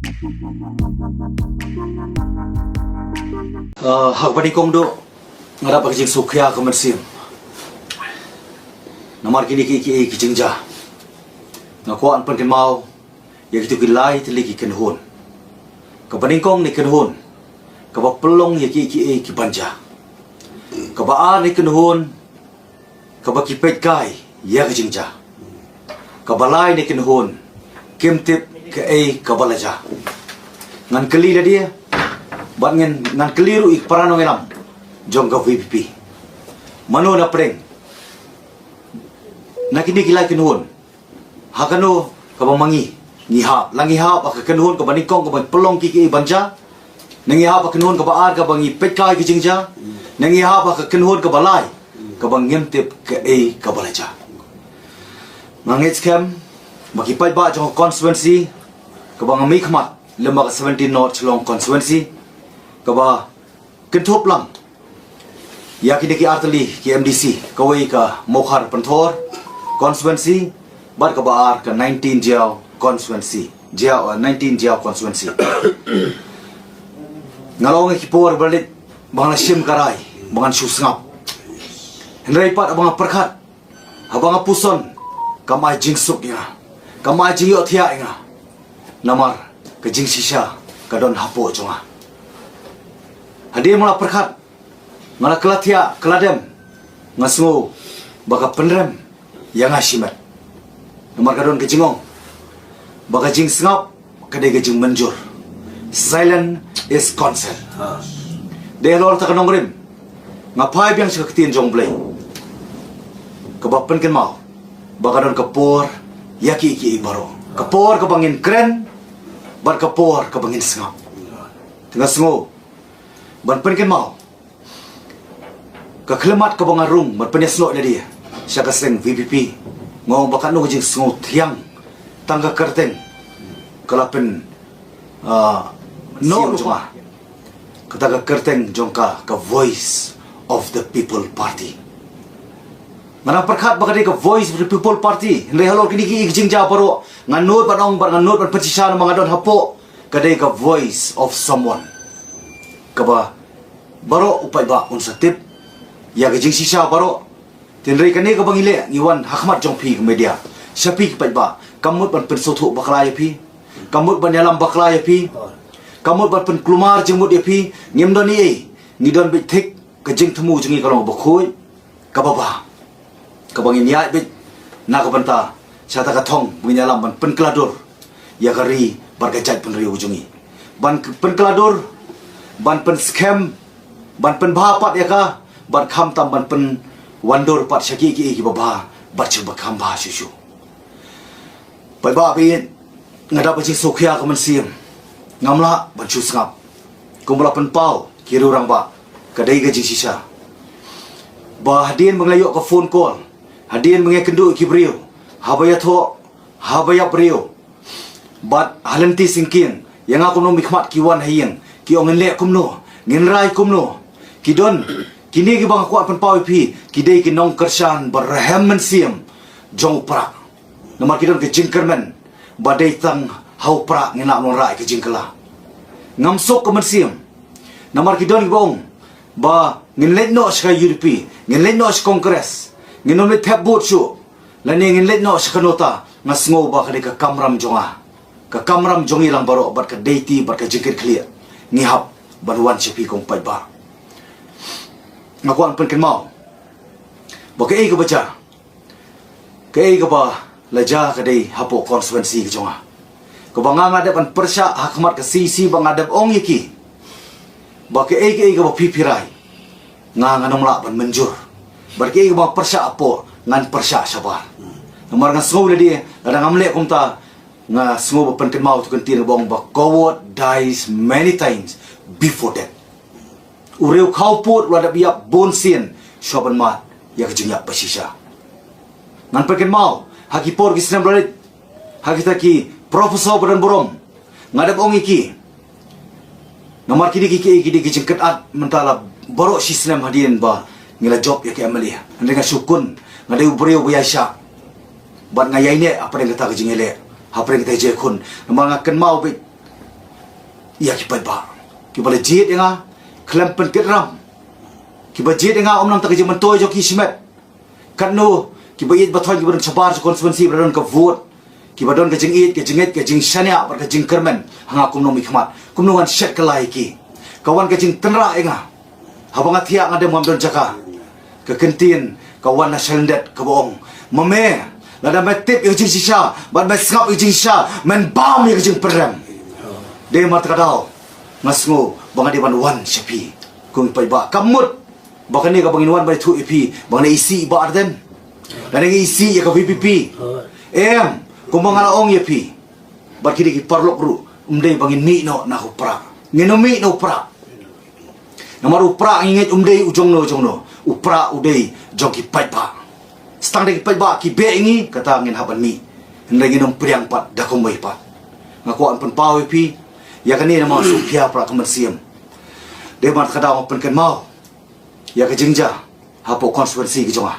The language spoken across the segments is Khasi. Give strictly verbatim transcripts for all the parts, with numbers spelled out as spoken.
Ah, ha kaba nyngkong duh, nga dap ka jingsngewkhia ka mynsiem. Namar kine ki, ki, ki jingjia, nga kwah ban pynkynmaw ïa kito ki lai tylli ki kynhun. Kaba nyngkong ne kynhun kaba pynlong ïa ki, ki, ki ban jia. Kaba ar ne kynhun kaba ki peit kai ïa ka jingjia. Kaba lai ne kynhun kim tip kaei kaba la jia. Ngan kylli lade bad ngan, ngan kylli ruh ïa ki para nongïalam jong ka VPP. Mano na pdeng na kine ki lai kynhun, ha kano kaba ma ngi ngi hap? La ngi hap ha ka kynhun kaba nyngkong kaba pynlong ki, ki ban jia? Ne ngi hap ha ka kynhun kaba ar kaba ngi peit kai ki jingjia? Ne ngi hap ha ka kynhun kaba lai kaba ngim tip kaei kaba la jia? Nga ngeit skhem ba ki paidbah jong ka constituency kaba nga mihkhmat lem bad ka seventeen North Shillong constituency, kaba kynthup lang ïa kine ki artylli ki MDC, kawei ka Mawkhar Pynthor constituency bad kaba ar ka nineteen Jaïaw constituency. Jaïaw, uh, nineteen Jaïaw constituency. Nga la ong ïa ki por ba la leit ba nga la shim ka rai ba ngan shu sngap. Hynrei pat ba nga pyrkhat, haba nga puson, kam ai jingsuk ïa nga, kam ai jingïohthiah ïa nga. Namar ka jingshisha ka don hapoh jong nga. Hadien ba nga la pyrkhat, nga la kylla thiah, kylla dem, nga sngew ba ka pynrem ïa nga shimet. Namar ka don ka jingong ba ka jingsngap ka dei ka jingmynjur. Silence is consent. Dei halor kata ka nongrim nga phai biang sha ka ktien jong U Blei kaba pynkynmaw ba ka don ka por ïa ki, ki baroh. Ka por kaba ngin kren bad ka por kaba ngin sngap. Te nga sngew ban pynkynmaw ka khyllipmat kaba nga rung ban pynïasnoh ïa lade sha ka seng VPP. Nga ong ba katno ka jingsngew thiang, tang ka kyrteng ka la pyn, ah, noh jong nga. Kata ka kyrteng jong ka, ka Voice of the People Party. Nga dang pyrkhat ba ka dei ka Voice of the People Party, hynrei halor kine ki jingjia baroh nga nud ban ong bad nga nud ban pynshisha namar nga don hapoh, ka dei ka voice of someone. Kaba baroh u paidbah un sa tip ïa ka jingshisha baroh. Te hynrei kane kaba ngi leh, ngi wan ha khmat jong phi ka media, sha phi ki paidbah, kam mut ban pynsngewthuh bakla ïa phi, kam mut ban ïalam bakla ïa phi, kam mut ban pynkulmar jingmut ïa phi. Ngim don ei ei, ngi don beit thik. Ka jingthmu jong ngi ka long kaba khuid, kaba bha, kaba ngin ïaid beit na ka bynta sha kata ka thong ba ngin ïalam ban pynkylla dur ïa ka ri bad ka jaitbynriew jong ngi. Ban k-, pynkylla dur, ban pynskhem, ban pynbha pat ïa ka, bad khamtam ban pynwandur pat sha kiei kiei kiba bha bad sha kiba kham bha shuh shuh. Paidbah ba ïeit, nga dap ka jingsngewkhia ka mynsiem. Ngam lah ban shu sngap. Kumba la pynpaw ki riew rangbah, ka dei ka jingshisha. Ba hadien ba nga la ïoh ka phone call, hadien ba nga ïakynduh ïa ki briew, haba ïathoh, haba ïap briew, bad ha lynti syngkien, ïa nga kumno mynkhmat ki wan ha ïing, ki ong ngin leh kumno, ngin rai kumno. Ki don, kine kiba nga kwah pynpaw ïa phi, ki dei ki nongkyrshan ba rhem mynsiem jong u Prah. Namar ki don ka jingkyrmen ba dei tang ha u Prah ngin lah ban wanrah ïa ka jingkylla. Ngam suk ka mynsiem. Namar ki don kiba ong ba ngin leit noh sha ka UDP, ngin leit noh sha Congress, ngin ym leit thep vote shuh, lane ngin leit noh sha ka NOTA. Nga sngew ba ka dei ka kamram jong nga, ka kamram jong ngi lang baroh bad ka dei ti bad ka jingkitkhlieh ngi hap ban wan sha phi ko paidbah. Nga kwah pynkynmaw ba kaei kaba jia, kaei kaba la jia ka dei hapoh constituency ka jong nga, kaba nga nga dep ban pyrshah ha khmat ka CEC ba nga dep ong ïa ki ba kaei kaei kaba phi phi rai, nga ngan ym lah ban mynjur. Bad kaei kaba pyrshah hapoh ngan pyrshah shabar. Namar nga sngew lade lada ngam leh kumta, nga sngew ba pynkynmaw tu kyntien ba ong ba coward dies many times before death. U riew khawpud u la dep ïap bun sien shuwa ban mad ïa ka jingïap ba shisha. Ngan pynkynmaw, ha ki por ki snem ba la leit, ha kita ki professor ba don burom, nga dep ong ïa ki, namar kine ki, ki, ki dei ki jingkynad mynta la baroh shi snem hadien ba ngi la jop ïa ki MLA. Hynrei nga shu khun, nga dei u briew ba ïaishah bad nga ïaineh hapdeng kata ka jingïaleh, hapdeng kata ka jingïakhun. Namar nga kynmaw beit ïa ki paidbah. Kiba la jied ïa nga khlem pynkit ram. Kiba jied ïa nga ym nang tang ka jingmyntoi jong ki shimet. Katno kiba ïeit ba thoiñ kiba don shabar jong constituency ba don ka vote, kiba don ka jingïeit, ka jingngeit, ka jingshaniah bad ka jingkyrmen ha nga kum u nongmihkhmat. Kumno ngan shet kylla ïa ki? Ka wan ka jingtynrah ïa nga. Haba nga thiah nga dem ngam don jaka. Ka kyntien ka wan na shalyndet kaba ong, ma me, lada me tip ïa ka jingshisha bad me sngap ïa ka jingshisha, men bam ïa ka jingpynrem. Dei namar kata ka daw nga sngew ba nga dei ban wan sha phi. Kum paidbah, kam mut ba kane kaba ngin wan ban ïathuh ïa phi ba ngi isih ïa i Bah Ardent, lane ngi isih ïa ka VPP. Em, kumba nga la ong ïa phi, bad ki dei ki paralok ruh, ym dei ba ngin mih noh na u Prah. Ngin ym mih na u Prah. Namar u Prah ngi ngeit um dei u jongno jongno. U Prah u dei jong ki paidbah. Tang da ki paidbah ki beh ïa ngi, kata ngin hap ban mih. Hynrei ngin ym pdiang pat da kumwei pat. Nga kwah ban pynpaw ïa phi ïa kane namar shu pia Prah ka mynsiem. Dei namar kata nga pynkynmaw ïa ka jingjia hapoh constituency ka jong nga.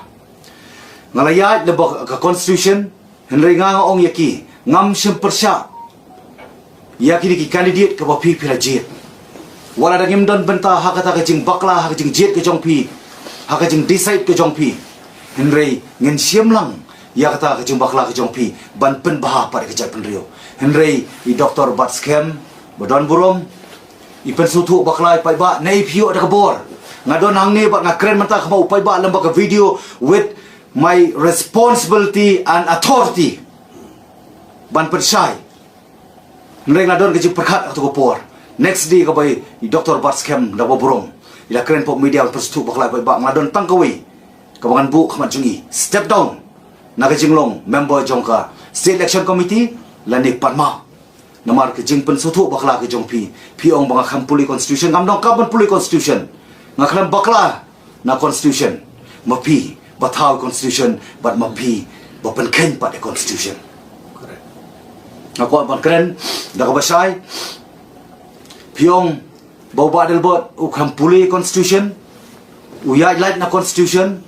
Nga la ïaid lyngba ka constitution, hynrei nga nga ong ïa ki, ngam shym pyrshah ïa kine ki candidate kaba phi phi la jied. Wat la da ngim don bynta ha kata ka jingbakla, ha ka jingjied ka jong phi, ha ka jingdecide ka jong phi, hynrei ngin shim lang ïa kata ka jingbakla ka jong phi ban pynbha pat ïa ka jaitbynriew. Hynrei i Doktor Batskhem Badonburom, i pynsngewthuh bakla ïa u paidbah, ne i phi ïoh da ka bor. Nga don hangne bad nga kren mynta kum u paidbah lyngba ka video with my responsibility and authority ban pynshai. Hynrei nga don ka jingpyrkhat ha kato ka por. Next day kaba i Doktor Batskhem Dawa Burom i la kren hapoh media ban pynsngewthuh bakla ïa u paidbah, nga la don tang kawei kaba ngan buh khmat jong i, step down na ka jinglong member jong ka State Election Committee lane pan map. Namar ka jingpynsngewthuh bakla ka jong phi, phi ong ba nga khlem pule constitution, ngam donkam ban pule constitution. Nga khlem bakla na constitution. Ma phi ba thaw constitution bad ma phi ba pynkheiñ pat ïa constitution. Nga kwah ban kren da kaba shai. Phi ong ba u Bah Adelbert u khlem pule constitution, u ïaid lait na constitution.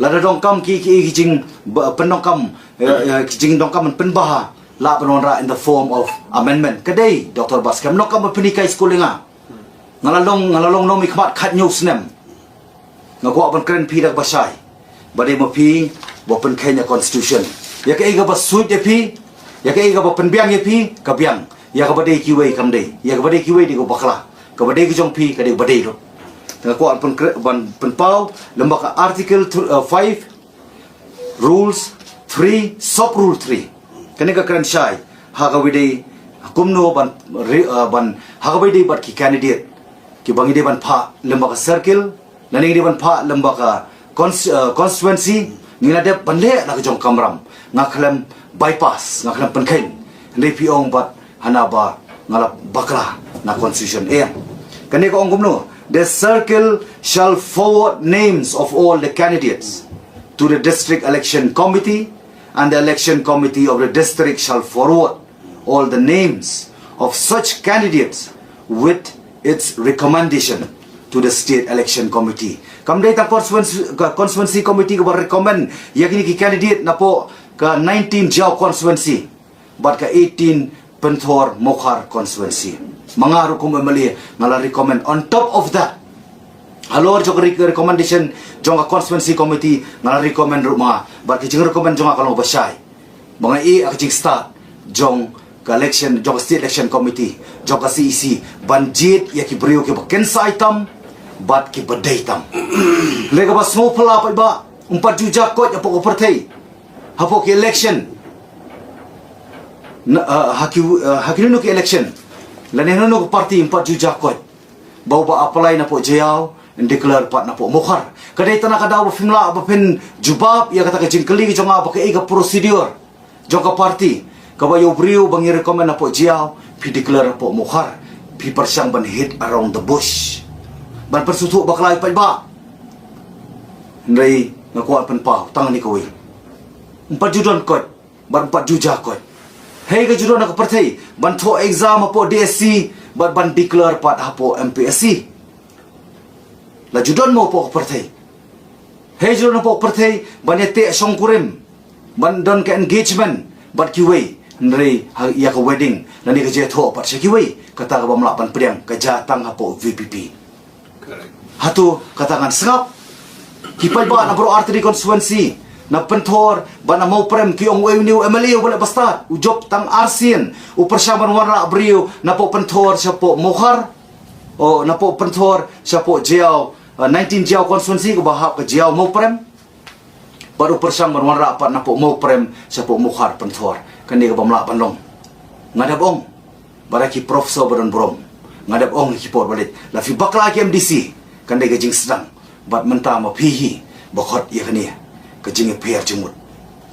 Lada donkam ki, ki, ki jing ba, pyndonkam, eh, eh, ki jingdonkam ban pynbha, lah ban wanrah in the form of amendment. Ka dei, Doktor Batskhem, donkam ban pynhikai skul ïa nga. Nga la long, nga la long nongmihkhmat khathynñiew snem. Nga kwah ban kren phi da kaba shai. Ba dei ma phi ba pynkheiñ ïa constitution. Ïa kaei kaba suit ïa phi, ïa kaei kaba pynbiang ïa phi, ka biang. Ïa kaba dei kiwei kam dei. Ïa kaba dei kiwei dei kaba bakla. Kaba dei ka jong phi ka dei kaba dei ruh. Te nga kwah ban pynkre-, ban pynpaw lyngba ka Article th-, uh, five, Rules three, Sub Rule three. Kane ka kren shai ha kaba dei kumno ban re-, uh, ban ha kaba dei bad ki candidate kiba ngi dei ban phah lyngba ka circle, lane ngi dei ban phah lyngba ka cons-, uh, constituency, ngi la dep ban leh la ka jong ka kamram. Nga khlem bypass, nga khlem pynkheiñ. Hynrei phi ong bad hana ba nga la bakla na constitution. Em. Kane ka ong kumno? The circle shall forward names of all the candidates to the district election committee, and the election committee of the district shall forward all the names of such candidates with its recommendation to the state election committee. Kam dei tang constituency, ka constituency committee kaba recommend ïa kine ki candidate napoh ka nineteen Jaïaw constituency bad ka eighteen Pynthor Mawkhar constituency. Ma nga ruh kum MLA nga la recommend. On top of that, halor jong ka re-, recommendation jong ka constituency committee, nga la recommend ruh ma nga. Bad ka jingrecommend jong nga ka long ba shai. Ba nga ïeh ha ka jingstad jong ka election, jong ka state election committee, jong ka CEC, ban jied ïa ki briew kiba kynsai tam bad kiba dei tam. Lei kaba sngewphylla paidbah, um pat ju jia koit hapoh ka pyrthei, hapoh ki election. Na, uh, ha ki, uh, ha kino kino ki election, lane hano hano ka party, um pat ju jia koit ba uba apply napoh Jaïaw un declare pat napoh Mawkhar. Ka dei tang na ka daw ba phim lah ba phin jubab ïa kata ka jingkylli ka jong nga ba kaei ka procedure jong ka party kaba ïa u briew ba ngi recommend napoh Jaïaw phi declare napoh Mawkhar. Phi pyrshang ban hit around the bush, ban pynsngewthuh bakla ïa u paidbah. Hynrei nga kwah pynpaw tang kane kawei. Um pat ju don koit bad um pat ju jia koit. Hei, ka ju don ha ka pyrthei ban thoh exam hapoh DSC bad ban declare pat hapoh MPSC. La ju don mo hapoh ka pyrthei? Hei, ju don hapoh ka pyrthei ban ïateh shongkurim, ban don ka engagement bad kiwei? Hynrei ha ïa ka wedding lane ka jingïathoh pat sha kiwei, kata ka bym lah ban pdiang, ka jia tang hapoh V P P. Hato kata ngan sngap? Ki paidbah na baroh artylli constituency, na Pynthor bad na Mawprem, ki ong uei une u M L A uba leh bastad, u jop tang arsien, u pyrshang ban wanrah briew napoh Pynthor shapoh Mawkhar, o, napoh Pynthor shapoh Jaïaw, uh, nineteen Jaïaw constituency kaba hap ka Jaïaw Mawprem. Bad u pyrshang ban wanrah pat napoh Mawprem shapoh Mawkhar Pynthor. Kane kaba ym lah ban long. Nga dep ong, bad ki professor ba don burom, nga dep ong ki por ba leit, la phi bakla ki M D C, kan dei ka jingsdang. Bad mynta ma phi hi ba khot ïa kane ka jingïapher jingmut,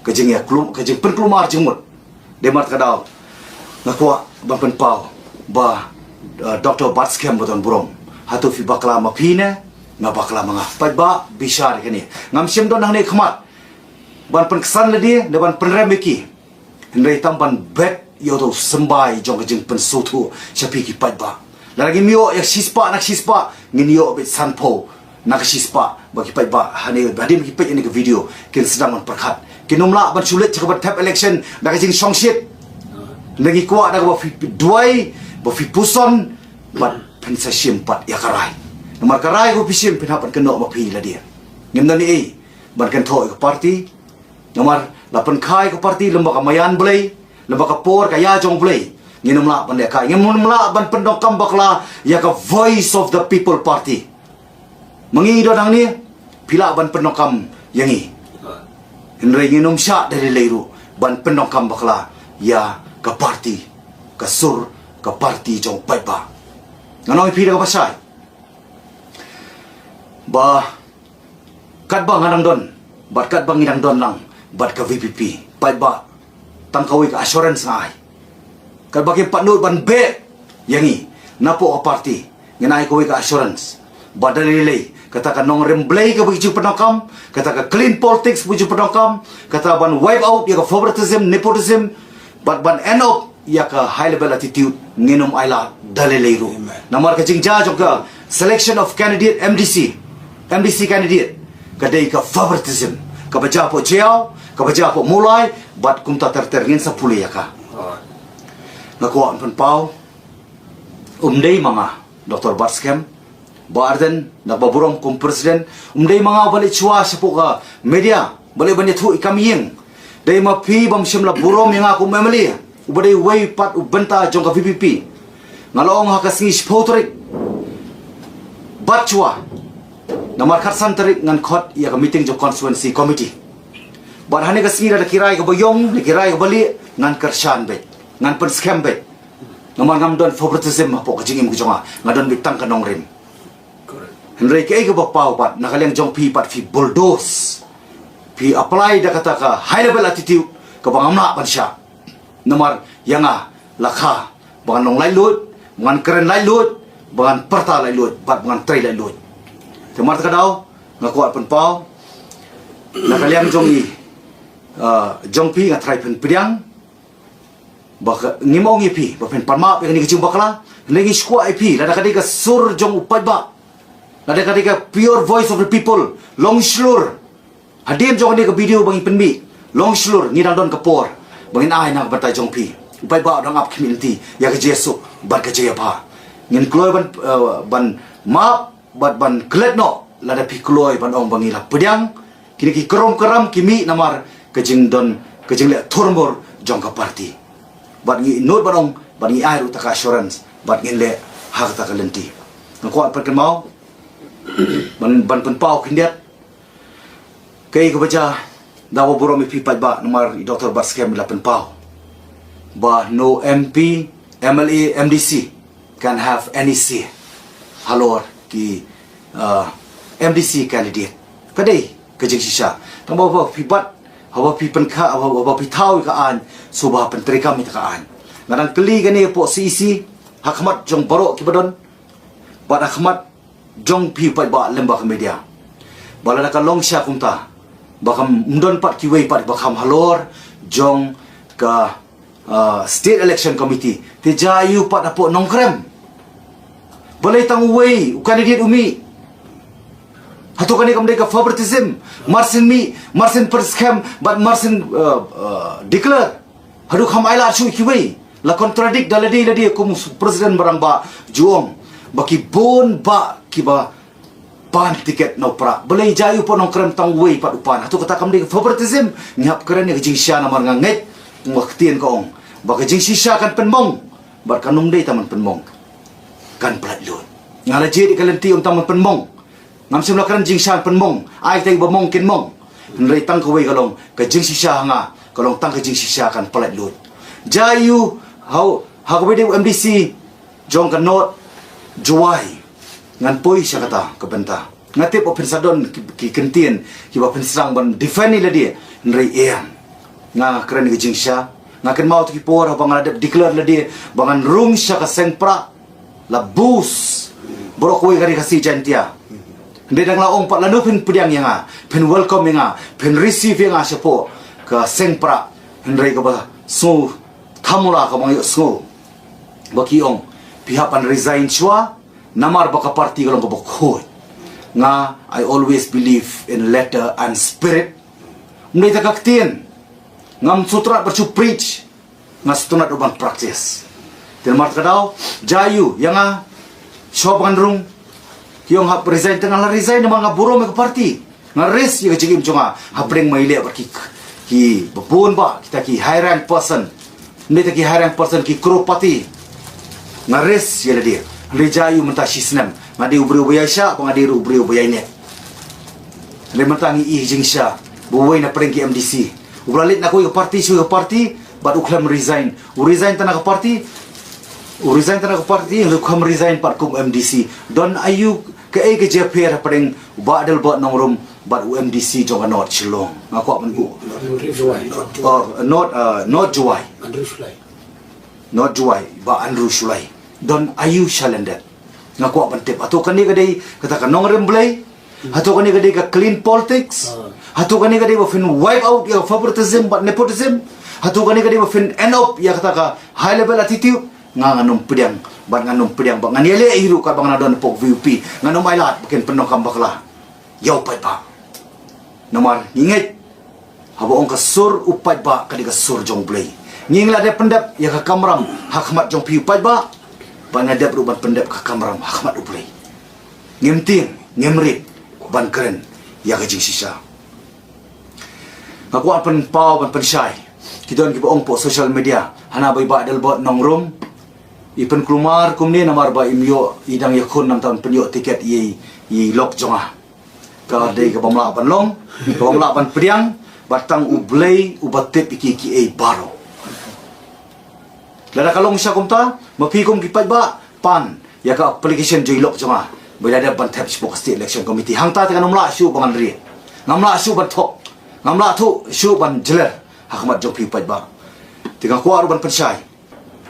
ka jingïaklum, ka jingpynkulmar jingmut. Dei namar kata ka daw nga kwah ban pynpaw ba, uh, Doctor Batskhem ba don burom, hato phi bakla ma phi ne nga bakla ma nga? Paidbah, bishar ïa kane. Ngam shym don hangne khmat ban pynksan lade ne ban pynrem ïa ki, hynrei tang ban bet ïa uto u symbai jong ka jingpynsngewthuh sha phi ki paidbah. Lada ngim ïoh ïa ka shispah na ka shispah, ngin ïoh beit sanphew na ka shispah. Ba ki paidbah hangne, hadien ba ki peit ïa kane ka video, kin sdang ban pyrkhat. Kin ym lah ban shu leit sha kaba thep election da ka jingshongshit. Hynrei ngi kwah da kaba phi duwai, ba phi puson, bad phin sa shim pat ïa ka rai. Namar ka rai kaba phi shim phin hap ban kynnoh ma phi lade. Ngim don ei ei ban kynthoh ïa ka party. Namar la pynkha ïa ka party lem bad ka maïan Blei, lem bad ka por ka ïa jong Blei, ngin ym lah ban lehkai, ngin ym lah ban pyndonkam bakla ïa ka Voice of the People Party. Ma ngi don hangne, phi lah ban pyndonkam ïa ngi. Hynrei ngin ym shah da lei lei ruh ban pyndonkam bakla ïa ka party, ka sur ka party jong u paidbah. Ngan ong ïa phi da kaba shai ba katba nga dang don bad katba ngi dang don lang bad ka V P P, paidbah, tang kawei ka assurance nga ai. Katba kim pat nud ban beh ïa ngi napoh ka party, ngin ai kawei ka assurance ba da lei lei kata ka nongrim Blei kaba ngi ju pyndonkam, kata ka clean politics ba ngi ju pyndonkam, kata ban wipe out ïa ka favoritism, nepotism, bad ban end up ïa ka high level attitude, ngin ym ailad da lei lei ruh. Namar ka jingjia jong ka selection of candidate M D C, M D C candidate, ka dei ka favoritism kaba jia hapoh Jaïaw, kaba jia hapoh Mawlai, bad kumta ter ter, ngin sa pule ïa ka. Nga kwah ban pynpaw, um dei ma nga, Doctor Batskhem, Bah Ardent, na kaba burom kum president, um dei ma nga uba leit shuwa shapoh ka media, ba leit ban ïathuh ïa ka kam ïing. Dei ma phi bym shym la burom ïa nga kum M L A, uba dei uwei pat u bynta jong ka V P P. Nga la ong ha ka sngi shiphew tarik bad shuwa, namar khatsan tarik ngan khot ïa ka meeting jong constituency committee. Bad hane ka sngi lada ki rai kaba ïong, lada ki rai kaba lieh, ngan kyrshan beit, ngan pynskhem beit. Namar ngam don favoritism hapoh ka jingim ka jong nga, nga don beit tang ka nongrim. Hynrei kaei kaba paw pat, na ka liang jong phi pat phi bulldoze, phi apply da kata ka high level attitude kaba ngam lah ban shah. Namar ïa nga la kha ba ngan long laitluid, ba ngan kren laitluid, ba ngan pyrta laitluid, bad ba ngan trei laitluid. Te namar kata ka daw nga kwah pynpaw, na ka liang jong i, ah, jong phi nga tharai phin pdiang, ba ka, ngim ong ïa phi ba phin pan map ïa kane ka jingbakla, hynrei ngi shu kwah ïa phi, lada ka dei ka sur jong u paidbah, lada ka dei ka pure voice of the people, long shlur. Hadien jong kane ka video ba ngi pynmih, long shlur, ngi dang don ka por ba ngin ai na ka bynta jong phi. U paidbah u dang ap khmih lynti ïa ka jingïasuk bad ka jingïabha. Ngin kloi ban, eh, ban map bad ban klet noh lada phi kloi ban ong ba ngi la pdiang. Kine ki krom kram ki mih namar ka jingdon, ka jingleh thurmur jong ka party. Bad ngi nud ban ong, bad ngi ai ruh kata ka assurance, bad ngin leh ha kata ka lynti. Nga kwah pat kynmaw ban, ban pynpaw khyndiat kaei kaba jia, da kaba burom ïa phi paidbah, namar i Doctor Batskhem i la pynpaw ba no M P, M L A, M D C can have any say halor ki, uh, M D C candidate. Ka dei ka jingshisha. Tang ba haba phi bat, haba phi pynkha, haba, haba phi thaw ïa ka aiñ, sngewbha pyntreikam ïa ka aiñ. Nga dang kylli kane hapoh C E C, ha khmat jong baroh kiba don, bad ha khmat jong phi paidbah lem bad ka media, ba lada ka long sha kumta, ba kam don pat kiwei pat ba kham halor jong ka, ah, State Election Committee, te jia aïu pat hapoh Nongkrem? Balei tang uwei u candidate u mih? Hato kane kam dei ka favoritism? Mar syn mih, mar syn pynskhem, bad mar syn, ah, ah, declare. Haduh kham ailad shuh ïa kiwei. La contradict da lade lade kum President Barang ba ju ong ba ki bun ba kiba pan tiket na u Prah. Balei jia u Pohnongkrem tang uwei pat u pan? Hato kata kam dei ka favoritism? Ngi hap kren ïa ka jingshisha namar nga ngeit, nga ktien ka ong ba ka jingshisha kan pynmong. Bad kan ym dei tang ban pynmong, kan pyllait lut. Nga la jied ïa ka lynti ym tang ban pynmong. Ngam shym la kren jingshisha pynmong, ai tang ba mong kin mong. Hynrei tang kawei ka long ka jingshisha ha nga, ka long tang ka jingshisha kan pyllait lut. Jia ïa u ha, ha kawei de u M D C jong ka North Jowai. Ngan poi sha kata ka bynta. Nga tip ba phin sa don ki, ki kyntien kiba phin sdang ban defend ïa lade, hynrei em. Nga kren ka jingshisha. Nga kynmaw tu ki por haba nga la dep declare lade ba ngan rung sha ka seng Prah, la bus baroh kawei ka Ri Khasi Jaintia. Hynrei dang la ong pat lano phin pdiang ïa nga, phin welcome ïa nga, phin receive ïa nga shapoh ka seng Prah. Hynrei kaba sngew thamula kaba nga ïohsngew ba ki ong phi hap ban resign shuwa, namar ba ka party ka long kaba khuid. Nga, I always believe in letter and spirit. Ym dei tang ka ktien. Ngam sngewtynnat ban shu preach. Nga sngewtynnat ruh ban practice. Te namar kata ka daw, jia ïa u, ïa nga, shuwa ba ngan rung, ki ong hap resign, te nga la resign namar nga burom ïa ka party. Nga risk ïa ka jingim jong nga hapdeng ma ïaleh bad ki, kiba bun ba, kita ki high rank person. Ym dei tang ki high rank person, ki crorepati. Nga risk ïa lade. Hynrei jia ïa u mynta shi snem. Nga dei u briew ba ïaishah, ba nga dei ruh u briew ba ïaineh. Hynrei mynta ngi ïohi jingshisha ba uwei na pdeng ki M D C uba la leit na kawei ka party sha kawei ka party, bad u khlem resign. U resign tang na ka party, u resign tang na ka party, hynrei u khlem resign pat kum M D C. Don aïu, kaei ka jingïapher hapdeng u Bah Adelbert Nongrum bad u M D C jong ka North Shillong? Nga kwah ban buh. Oh, North, uh, North Jowai. Andrew Shullai. North Jowai, Bah Andrew Shullai. Don aïu shalyndet? Nga kwah ban tip. Hato kane ka dei kata ka nongrim Blei? Hato kane ka dei ka clean politics? Ah. Hato kane ka dei ba phin wipe out ïa ka favoritism bad nepotism? Hato kane ka dei ba phin end up ïa kata ka high level attitude? Nga ngan ym pdiang, bad ngan ym pdiang, bad ngan ïaleh hi ruh katba nga don hapoh VPP. Ngan ym ailad ba kin pyndonkam bakla ïa u paidbah. Namar ngi ngeit, haba ong ka sur u paidbah ka dei ka sur jong u Blei. Ngi la dep pyndep ïa ka kamram ha khmat jong phi u paidbah, bad nga dep ruh ban pyndep ka kamram ha khmat u Blei. Ngim tieng, ngim rit ban kren ïa ka jingshisha. Nga kwah pynpaw ban pynshai. Ki don kiba ong hapoh social media, hana ba i Bah Adelbert Nongrum i pynkulmar kumne namar ba im ïoh, i dang ïakhun, namar ban pynïoh tiket ïa i lok jong nga. Ka dei kaba ym lah ban long, kaba ym lah ban pdiang, bad tang u Blei uba tip ïa ki, kiei baroh. Lada ka long shisha kumta, ma phi kum ki paidbah, pan ïa ka application jong i lok jong nga ba i la dep ban thep shapoh ka State Election Committee. Hangta te ngan ym lah shuh ba ngan rieh. Ngam lah shuh ban thok. Ngam lah thuh shuh ban jler ha khmat jong phi u paidbah. Te nga kwah ruh ban pynshai.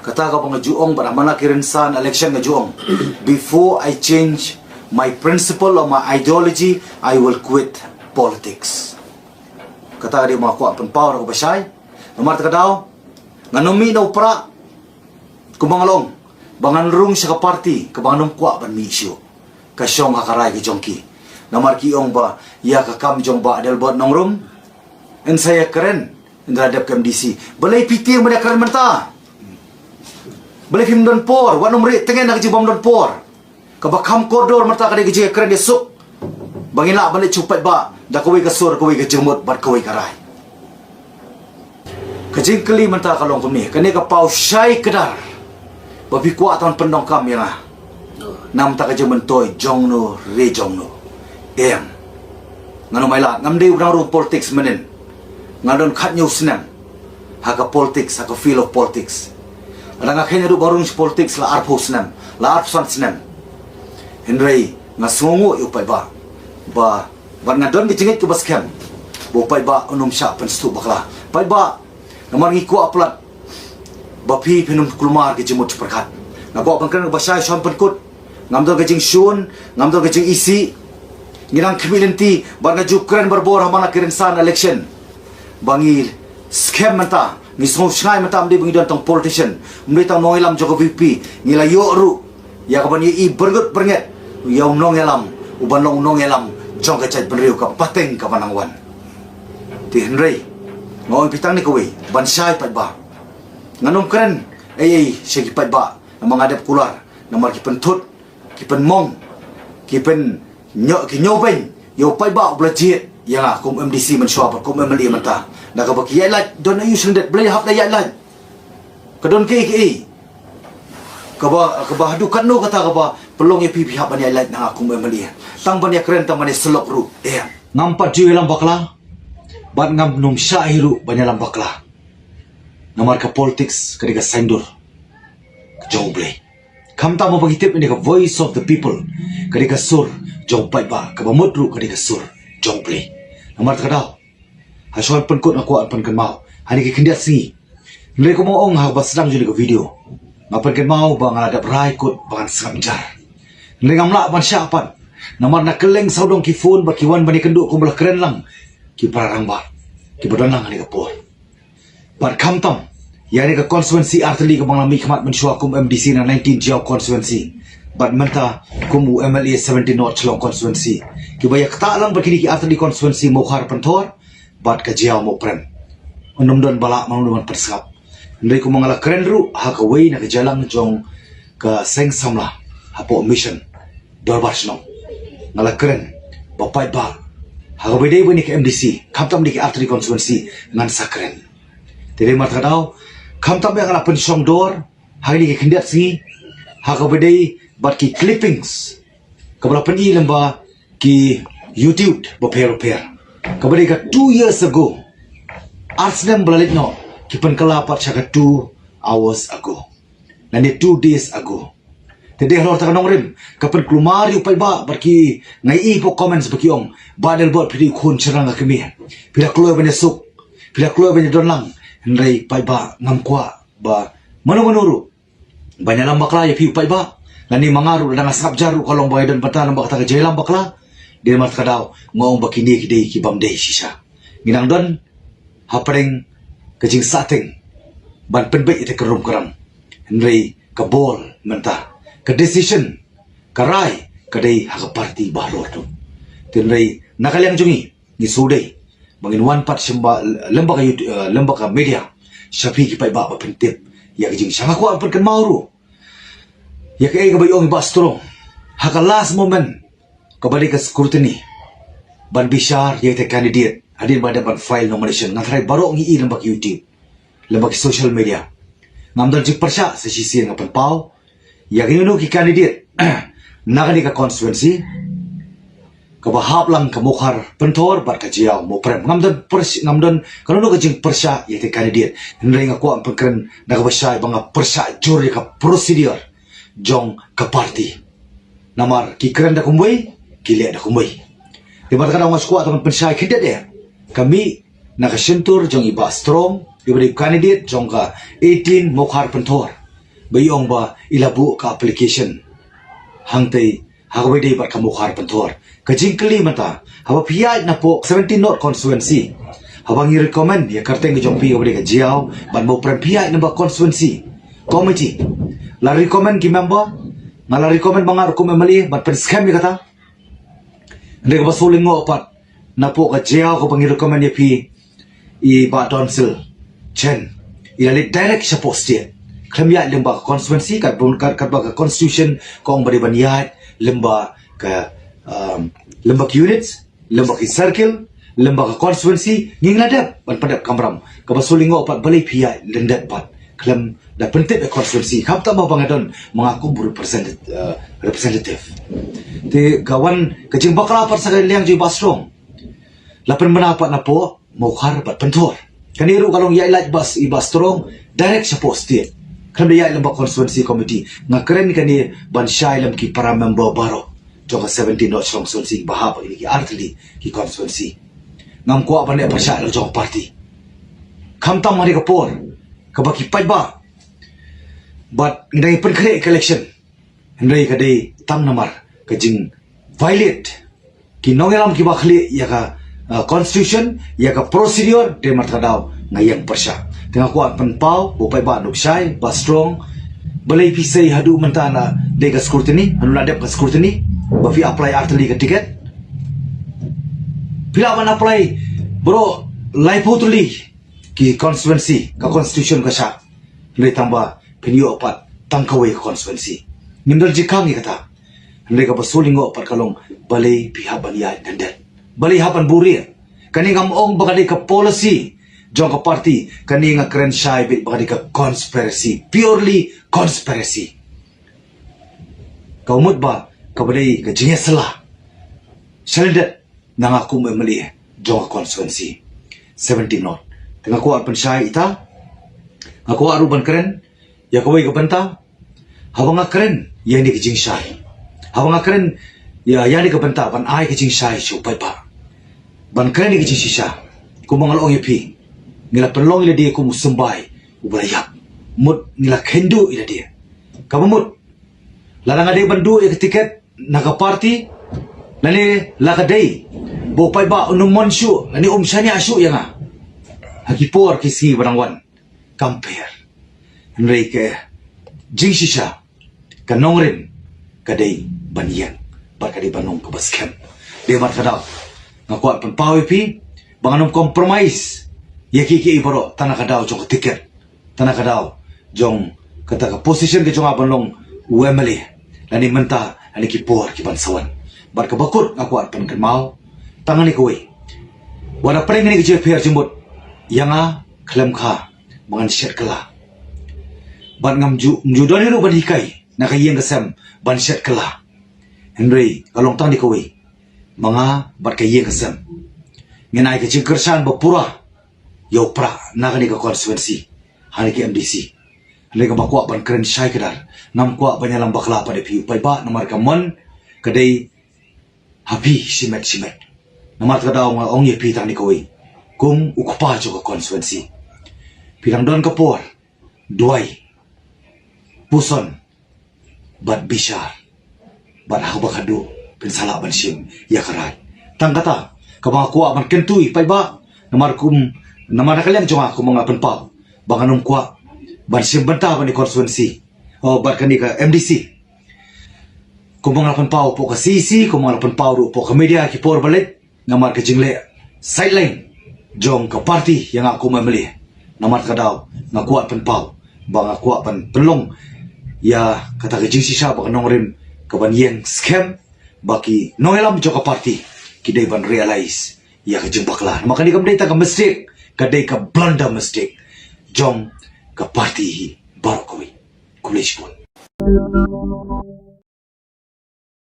Kata kaba nga ju ong bad ha man la ki rynsan election nga ju ong, "Before I change my principle or my ideology, I will quit politics." Kata ka dei ba nga kwah pynpaw ruh kaba shai. Namar kata ka daw, ngan ym mih na u Prah. Kumba nga la ong ba ngan rung sha ka party kaba ngan ym kwah ban mih shuh, ka shong ha ka rai ka jong ki. Namar ki ong ba ïa ka kam jong Bah Adelbert Nongrum, yn sa ïakren ynda la dep ka MDC. Balei phi tieng ban ïakren mynta? Balei phim don por? Wat nym rieh tngen na ka jingbym don por. Kaba kham kordor mynta ka dei ka jingïakren ïasuk ba ngin lah ban leit sha u paidbah da kawei ka sur, kawei ka jingmut bad kawei ka rai. Ka jingkylli mynta ka long kumne, kane ka paw shai kdar ba phi kwah tang pyndonkam ïa nga na bynta ka jingmyntoi jong no re jong no. Em. Nga nang ai lad, ngam dei u dang rung politics mynnin. Nga don khathynñiew snem ha ka politics, ha ka field of politics. Lada nga kheiñ haduh ba rung politics la arphew snem, la arphew san snem. Hynrei nga sngewnguh ïa u paidbah ba, bad nga don ka jingngeit kaba skhem ba u paidbah un ym shah pynsngewthuh bakla. Paidbah, namar ngi kwah palat ba phi phin ym kulmar ka jingmut jingpyrkhat. Nga kwah ban kren kaba shai shuwa ban pynkut. Ngam don ka jingshun, ngam don ka jingisih. Ngi dang khmih lynti bad nga ju kren barabor ha man la ki rynsan election ba ngi skhem mynta, ngi sngew shngaiñ mynta, ym dei ba ngi don tang politician, ym dei tang nongïalam jong ka VPP. Ngi la ïoh ruh ïa kaban ïohi byrngut byrnget ïa u nongïalam uban long u nongïalam jong ka jaitbynriew, ka pateng kaba nang wan. Te hynrei nga ong ïa phi tang ne kawei ban shai paidbah. Ngan ym kren ei ei sha ki paidbah namar nga dep kular, namar ki pynthut, ki pynmong, ki pyn nyo ki nyo beng ïa u paidbah u ba la jied ïa nga kum MDC mynshuwa bad kum MLA mynta. Da kaba ki ïaid lait don aïu shen det, balei hap da ïaid lait? Ka don kaei kaei kaba, kaba haduh katno kata kaba pynlong ïa phi phi hap ban ïaid lait na nga kum MLA? Tang ban ïakren, tang ban ïasyllok ruh, eh. Ngam pat ju ïalam bakla bad ngam nym shah hi ruh ban ïalam bakla. Namar ka politics ka dei ka saiñdur jong U Blei. Khamtam ba ngi tip ïa ka voice of the people ka dei ka sur jong u paidbah, kaba mut ruh ka dei ka sur jong U Blei. Namar kata ka daw, ha shuwa ban pynkut nga kwah ban pynkynmaw ha kine ki khyndiat sngi. Hynrei kumba ong ha kaba sdang jong kane ka video, nga pynkynmaw ba nga la dep rai kut ba ngan sngap jar. Hynrei ngam lah ban shah pat, namar na kylleng sawdong ki phone ba ki wan ban ïakynduh kumba la kren lang ki para rangbah kiba don lang ha kane ka por. Bad khamtam ïa kane ka constituency artylli kaba nga la mihkhmat mynshuwa kum MDC na nineteen Jaïaw constituency, bad mynta kum u MLA seventeen North Shillong constituency, kiba ïa ktah lang bad kine ki artylli constituency Mawkhar Pynthor bad ka Jaïaw Mawprem. Ym don ba lah, ym don ban pynsngap. Hynrei kumba nga la kren ruh ha kawei na ka jingïalang jong ka seng samla hapoh Mission Dorbar Shnong, nga la kren ba paidbah, ha kaba dei ba kine ki MDC, khamtam kine ki artylli constituency, ngan sa kren. Te dei namar kata ka daw, khamtam ba nga la pynshong dor ha kine ki khyndiat sngi ha kaba dei bad ki clippings kaba la pyni lyngba ki YouTube bapher bapher, kaba dei ka two years ago. Ar snem ba la leit noh ki pynkylla pat sha ka two hours ago lane two days ago. Te dei halor kata ka nongrim ka pynkulmar ïa u paidbah bad ki, nga ïohi hapoh comments ba ki ong, "Bah Adelbert, phi dei u khun shynrang ka kmie, phi la kloi ban ïasuk, phi la kloi ban ïadon lang." Hynrei paidbah, ngam kwah ba mano mano ruh ban ïalam bakla ïa phi u paidbah. Lane ma nga ruh lada nga sngap jar ruh ka long ba nga don bynta lyngba kata ka jingïalam bakla. Dei namar kata ka daw nga ong ba kine ki dei ki bym dei shisha. Ngi nang don hapdeng ka jingsahteng ban pynbeit ïa kata ka rum ka ram. Hynrei ka bor mynta, ka decision, ka rai ka dei ha ka party baroh tu. Te hynrei na ka liang jong ngi, ngi shu dei ba ngin wan pat sha ba, lyngba ka YouTube, eh, lyngba ka media, sha phi ki paidbah ba pyntip ïa ka jing. Sha nga kwah pynkynmaw ruh ïa kaei kaba ong i Bah Strong ha ka last moment kaba dei ka scrutiny ban bishar ïa ita candidate hadien ba dep ban file nomination. Nga tharai baroh ngi i lyngba ka YouTube, lyngba ka social media. Ngam don jingpyrshah, sa shisien nga pynpaw ïa kino kino ki candidate na kane ka constituency kaba hap lang ka Mawkhar Pynthor bad ka Jaïaw Mawprem. Ngam don pyrsh-, ngam don kano kano ka jingpyrshah ïa ita candidate. Hynrei nga kwah pynkren da kaba shai ba nga pyrshah jur ïa ka procedure jong ka party. Namar ki kren da kumwei, ki leh da kumwei. Te bad ka dang nga shu kwah tang ban pynshai khyndiat eh, ka mih na ka shyntur jong i Bah Strong, iba dei candidate jong ka eighteen Mawkhar Pynthor, ba i ong ba i la buh ka application hangtei ha kaba dei bad ka Mawkhar Pynthor. Ka jingkylli mynta, haba phi ïaid napoh seventeen North constituency, haba ngi recommend ïa ka kyrteng ka jong phi kaba dei ka Jaïaw bad Mawprem, phi ïaid lyngba constituency committee, la recommend ki member, nga la recommend ma nga ruh kum MLA ban pynskhem ïa kata. Hynrei kaba shu lyngngoh pat, napoh ka Jaïaw kaba ngi recommend ïa phi, i Bah Donsil Chen, i la leit direct shapoh state, khlem ïaid lyngba ka constituency, kat bun, kat, katba ka constitution ka ong ba dei ban ïaid lyngba ka, um, lyngba ki units, lyngba ki circle, lyngba ka constituency. Ngi la dep ban pyndep kamram. Kaba shu lyngngoh pat, balei phi ïaid lyndet pat khlem da pyntip ïa constituency? Khamtam ba nga don ma nga kum representative, uh, representative. Te ka wan ka jingbakla pat sha ka liang jong i Bah Strong, la pynbna pat napoh Mawkhar bad Pynthor. Kane ruh ka long ïaid lait bad i Bah Strong direct shapoh state, khlem da ïaid lyngba constituency committee. Nga kren kane ban shai lem ki para member baroh jong ka seventeen North Shillong constituency ba hap ha kine ki artylli ki constituency. Ngam kwah ban leh pyrshah la jong party. Khamtam ha kane ka por kaba ki paidbah bad ngi dang pynkhreh ka election, hynrei ka dei tang namar ka jing violate ki nongïalam kiba khlieh ïa ka, uh, constitution, ïa ka procedure. Te namar kata ka daw nga ïeng pyrshah. Te nga kwah pynpaw ba u paidbah un shai, Bah Strong, balei phi sei haduh mynta na dei ka scrutiny, hanu la dep ka scrutiny, ba phi apply artylli ka ticket? Phi lah ban apply baroh laiphew tylli ki constituency, ka constitution ka shah. Hynrei tang ba phin ïoh pat tang kawei ka constituency. Ngim don jingkhang ïa kata. Hynrei kaba shu lyngngoh pat ka long balei phi hap ban ïaid dang dang. Balei hap ban buhrieh. Kane ngam ong ba ka dei ka policy jong ka party, kane nga kren shai beit ba ka dei ka conspiracy, purely conspiracy. Ka mut ba kaba dei ka jingïasylla shalyndet na nga kum M L A jong ka constituency seventeen North. Te nga kwah pynshai ita, nga kwah ruh ban kren ïa kawei ka bynta. Haba nga kren ïa kane ka jingshai, haba nga kren ïa, ïa kane ka bynta ban ai ka jingshai sha u paidbah, ban kren ïa ka jingshisha, kumba nga la ong ïa phi, ngi la pynlong ïa lade kum u symbai uba la ïap. Mut ngi la kynduh ïa lade. Kaba mut, lada nga dei ban duh ïa ka tiket na ka party, lane la ka dei ba u paidbah un ym mon shuh lane um shaniah shuh ïa nga ha ki por ki sngi ba dang wan, kam pher. Hynrei ka jingshisha, ka nongrim ka dei ban ïeng bad ka dei ban long kaba skhem. Dei namar kata nga kwah pynpaw ïa phi ba ngan ym compromise ïa kiei kiei baroh tang na ka daw jong ka tiket, tang na ka daw jong kata ka position ka jong nga ban long u M L A, lane mynta lane ki por ki ban sa wan. Bad kaba kut nga kwah pynkynmaw tang kane kawei, wat la pdeng kane ka jingpher jingmut ïa nga khlem kha ba ngan shet kylla. Bad ngam ju, ngam ju don hi ruh ban hikai na ka ïing ka sem ban shet kylla. Hynrei ka long tang kane kawei, ma nga bad ka ïing ka sem ngin ai ka jingkyrshan ba pura ïa u prah na kane ka constituency ha kane ka M D C. Hynrei kaba kwah ban kren shai kdar, ngam kwah ban ïalam bakla pat ïa phi u paidbah namar ka mon ka dei ha phi shimet shimet. Namar kata nga ong ïa phi tang kane kawei kum u kpa jong ka constituency, phi dang don ka por duwai, puson bad bishar bad ha kaba khadduh phin sa lah ban shim ïa ka raid. Tang kata kaba nga kwah ban kyntu ïa u paidbah, namar kum, namar na ka liang jong nga kum nga pynpaw ba ngan ym kwah ban shim bynta ban ïa constituency, oh, bad kane ka M D C. Kum nga la pynpaw hapoh ka C E C, kum nga la pynpaw ruh hapoh ka media ki por ba leit, namar ka jingleh sideline jong ka party ïa nga kum M L A. Namar kata ka daw nga kwah pynpaw ba nga kwah ban pynlong ïa kata ka jingshisha ba ka nongrim ka ban ïeng skhem, ba ki nongïalam jong ka party ki dei ban realize ïa ka jingbakla. Namar kane kam dei tang ka mistake, ka dei ka blunder mistake jong ka party hi baroh kawei. Khublei shibun.